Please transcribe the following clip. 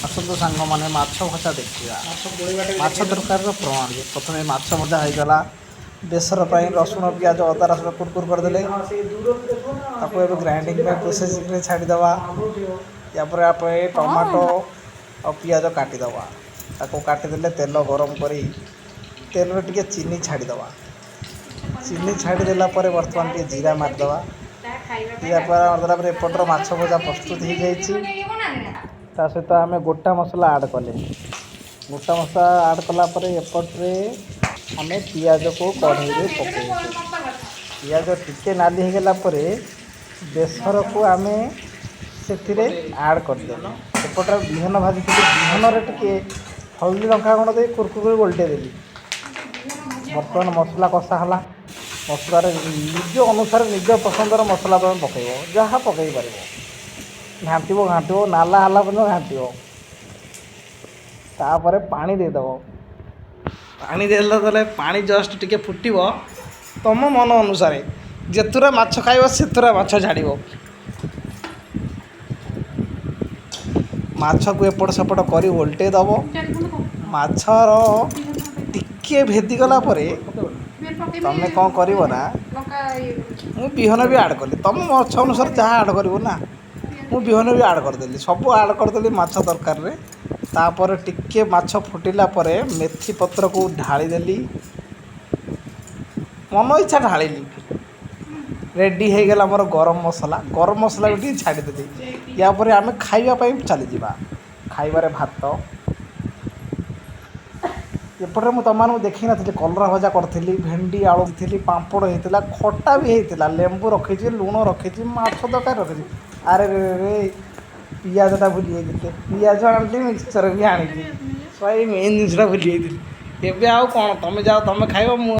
ଆସନ୍ତୁ ସାଙ୍ଗମାନେ, ମାଛ ଭଜା ଦେଖିବା। ମାଛ ଗୋଳେଇବାଟା ବି ମାଛ ଦେଖେଇଦେବା। ତରକାରୀର ପ୍ରଣାଳୀ। ପ୍ରଥମେ ମାଛ ଭଜା ହେଇଗଲା। ବେସର ପାଇଁ ରସୁଣ, ପିଆଜ, ଅଦା ରସୁଣ କୁରକୁର କରିଦେଲେ। ହଁ, ସେଇ ଦୂରରୁ ଦେଖିବ ନା। ତାକୁ ଏବେ ଗ୍ରାଇଣ୍ଡିଙ୍ଗ ପାଇଁ ପ୍ରୋସେସିଂରେ ଛାଡ଼ିଦେବା। ୟାପରେ આપણે ଟମାଟୋ ଆଉ ପିଆଜ କାଟିଦେବା। ତାକୁ କାଟିଦେଲେ, ତେଲ ଗରମ କରି ତେଲରେ ଟିକେ ଚିନି ଛାଡ଼ିଦେବା। ଚିନି ଛାଡ଼ିଦେଲା ପରେ ବର୍ତ୍ତମାନ ଟିକେ ଜିରା ମାରିଦେବା। ଜିରା ପରେ ମାରିଦେଲା ପରେ ଏପଟର ମାଛ ଭଜା ପ୍ରସ୍ତୁତ ହେଇଯାଇଛି। ତା ସହିତ ଆମେ ଗୋଟା ମସଲା ଆଡ଼୍ କଲେ। ଗୋଟା ମସଲା ଆଡ଼୍ କଲା ପରେ ଏପଟରେ ଆମେ ପିଆଜକୁ କଢ଼େଇରେ ପକାଇବୁ। ପିଆଜ ଟିକେ ନାଲି ହେଇଗଲା ପରେ ବେସରକୁ ଆମେ ସେଥିରେ ଆଡ଼୍ କରିଦେଲୁ। ଏପଟରେ ବିହନ ଭାଜିଥିଲି। ବିହନରେ ଟିକେ ହଳଦୀ, ଲଙ୍କା ଗୁଣ୍ଡ ଦେଇ କୁରକୁର କରି ଓଲଟେଇ ଦେଲି। ବର୍ତ୍ତମାନ ମସଲା କଷା ହେଲା। ମସଲାରେ ନିଜ ଅନୁସାରେ, ନିଜ ପସନ୍ଦର ମସଲା ତୁମେ ପକାଇବ, ଯାହା ପକାଇ ପାରିବ। ଘାଣ୍ଟିବ, ଘାଣ୍ଟିବ, ନାଲା ହେଲା ପର୍ଯ୍ୟନ୍ତ ଘାଣ୍ଟିବ। ତାପରେ ପାଣି ଦେଇଦେବ। ପାଣି ଦେଲା ଦେଲେ ପାଣି ଜଷ୍ଟ ଟିକେ ଫୁଟିବ। ତୁମ ମନ ଅନୁସାରେ ଯେତେଟା ମାଛ ଖାଇବ, ସେତେଟା ମାଛ ଛାଡ଼ିବ। ମାଛକୁ ଏପଟ ସେପଟ କରି ଓଲଟେଇ ଦେବ। ମାଛର ଟିକିଏ ଭେଦିଗଲା ପରେ ତମେ କ'ଣ କରିବ ନା, ମୁଁ ବିହନ ବି ଆଡ଼୍ କଲି। ତୁମ ମାଛ ଅନୁସାରେ ଯାହା ଆଡ଼୍ କରିବ ନା। ମୁଁ ବିହନ ବି ଆଡ଼୍ କରିଦେଲି, ସବୁ ଆଡ଼୍ କରିଦେଲି ମାଛ ତରକାରୀରେ। ତାପରେ ଟିକେ ମାଛ ଫୁଟିଲା ପରେ ମେଥି ପତ୍ରକୁ ଢାଳିଦେଲି, ମନ ଇଚ୍ଛା ଢାଳିଲି। ରେଡ଼ି ହେଇଗଲା ଆମର ଗରମ ମସଲା। ଗରମ ମସଲା ବି ଟିକେ ଛାଡ଼ିଦେଲି। ୟା ପରେ ଆମେ ଖାଇବା ପାଇଁ ଚାଲିଯିବା। ଖାଇବାରେ ଭାତ। ଏପଟରେ ମୁଁ ତୁମମାନଙ୍କୁ ଦେଖେଇ ନଥିଲି, କଲରା ଭଜା କରିଥିଲି, ଭେଣ୍ଡି ଆଳୁ ଥିଲି, ପାମ୍ପଡ଼ ହେଇଥିଲା, ଖଟା ବି ହେଇଥିଲା, ଲେମ୍ବୁ ରଖିଛି, ଲୁଣ ରଖିଛି, ମାଛ ତରକାରୀ ରଖିଛି। ଆରେ ରେ ରେ, ପିଆଜଟା ଭୁଲି ଯାଇଥିଲି। ପିଆଜ ଆଣିଲି, ମିକ୍ସଚର ବି ଆଣିଲି। ଏଇ ମେନ୍ ଜିନିଷଟା ଭୁଲି ଯାଇଥିଲି। ଏବେ ଆଉ କ'ଣ, ତମେ ଯାଅ, ତମେ ଖାଇବ। ମୁଁ